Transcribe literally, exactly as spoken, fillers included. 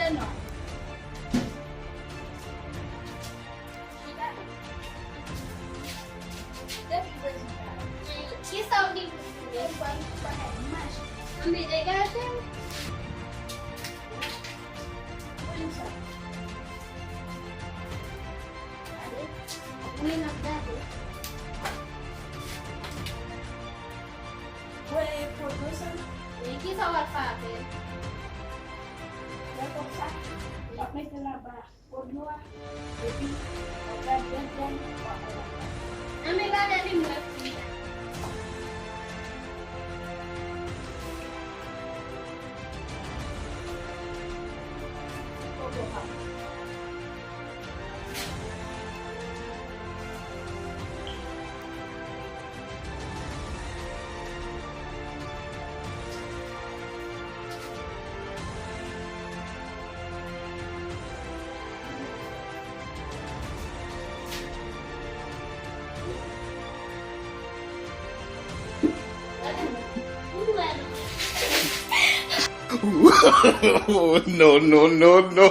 Non. Chita. Depi prezan la. Kisa w gen pou fè? Ou pa, ou pa ka mache. Ann degaje m. Polis la. Gade. Mwen ap gade. Wè, poto sa. E kisa w ap fè avè l? Wè kòb sa. W ap mete l anba. Kòb yo a, epi w ap gade dèyè, w ap wè. Nan men bagay li m wè fi a. Kòb yo pa. No, no, no, no.